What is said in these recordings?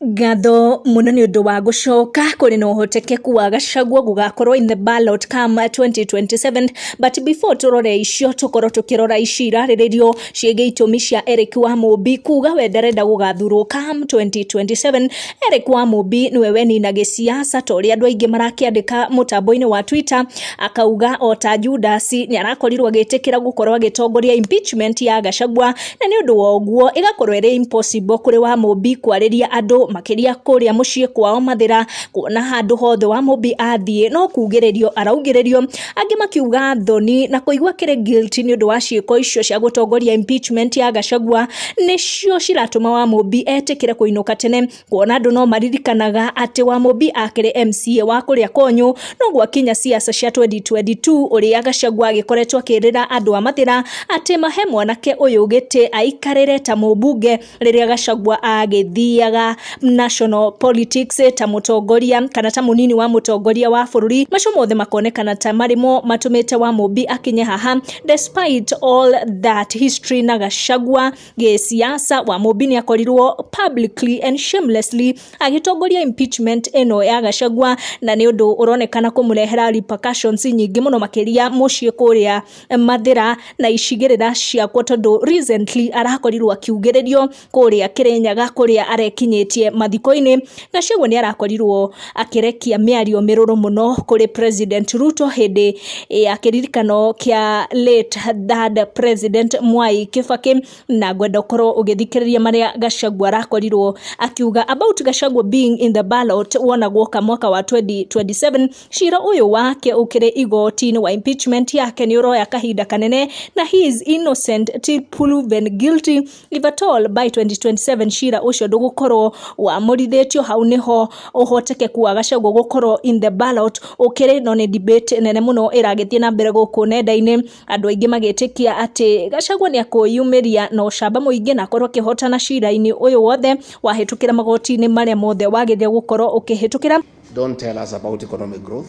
Ngatho muno nĩ ũndũ wa gũcoka. Kũrĩ na ũhotekeku wa Gachagua gũgakorwo in the ballot come 2027, but before tũrore icio, tũkorwo tũkĩrora ici irarĩrĩrio ciĩgiĩ itũmi cia Eric Wamũmbi kuga we ndarenda gũgathurwo come 2027. Eric Wamũmbi nĩwe wenina gĩsiasa ta ũrĩa andũ aingĩ marakĩandĩka mũtambo-inĩ wa Twitter, akauga o ta Judas nĩ arakorirwo agĩtĩkĩra gũkorwo agĩtongoria impeachment ya Gachagua, na nĩ ũndũ wa ũguo ĩgakorwo ĩrĩ impossible kũrĩ Wamũmbi kwarĩria andũ, makĩria kũrĩa mũciĩ kwao Mathĩra, kuona handũ hothe Wamũmbi athiĩ no kugĩrĩrio araugĩrĩrio. Angĩ makiuga thoni na kũigua kĩrĩ guilty nĩ ũndũ wa ciĩko icio cia gũtongoria impeachment ya Gachagua nĩcio ciratũma Wamũmbi etĩkĩre kũinũka tene, kuona andũ no maririkanaga atĩ Wamũmbi akĩrĩ MCA wa kũrĩa Konyo, no gwakinya siasa cia 2022, ũrĩa Gachagua agĩkoretwo akĩrĩra andũ a Mathĩra atĩ mahe mwanake ũyũ gĩtĩ aikarĩre ta mũmbunge rĩrĩa Gachagua agĩthiaga national politics ta mũtongoria kana ta mũnini wa mũtongoria wa bũrũri. Macio mothe makonekana ta marĩmo matũmĩte Wamũmbi akinye haha. Despite all that history na Gachagua gĩsiasa, Wamũmbi nĩ akorirwo publicly and shamelessly agĩtongoria impeachment ĩno ya Gachagua, na nĩ ũndũ ũronekana kũmũrehera repercussions nyingĩ mũno, makĩria mũciĩ kũrĩa Mathĩra na icigĩrĩra ciakwo, tondũ recently arakorirwo akiugĩrĩrio kũrĩa Kĩrĩnyaga kũrĩa arekinyĩtie mathiko-inĩ. Gachagua nĩ arakorirwo akĩrekia mĩario mĩrũrũ mũno kũrĩ President Ruto hĩndĩ ya kĩririkano kĩa late third President Mwai Kibaki, na ngwenda ũkorwo ũgĩthikĩrĩria marĩa Gachagua arakorirwo akiuga about Gachagua being in the ballot wona guoka mwaka wa 2027. Cira ũyũ wake ũkĩrĩ igoti-inĩ wa impeachment yake nĩ ũroya kahinda kanene, na he is innocent till proven guilty. If at all by 2027 cira ũcio ndũgũkorwo wamũrithĩtio, hau nĩho ũhotekeku wa Gachagua gũkorwo in the ballot ũkĩrĩ. No nĩ debate nene mũno ĩragĩthiĩ na mbere gũkũ nenda-inĩ, andũ aingĩ magĩtĩkia atĩ Gachagua nĩ akwĩyumĩria na ũcamba mũingĩ na akorwo akĩhotana cira-inĩ ũyũ wothe wahĩtũkĩra magoti-inĩ marĩa mothe wagĩrĩire gũkorwo ũkĩhĩtũkĩra. Don't tell us about economic growth.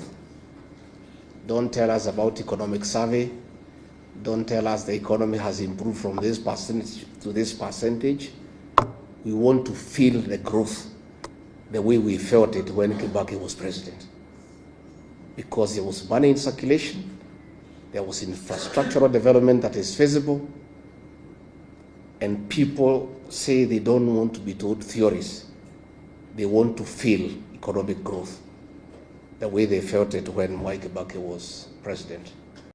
Don't tell us about economic survey. Don't tell us the economy has improved from this percentage to this percentage. We want to feel the growth the way we felt it when Kibaki was president. Because there was money in circulation, there was infrastructural development that is feasible, and people say they don't want to be told theories. They want to feel economic growth the way they felt it when Mwai Kibaki was president.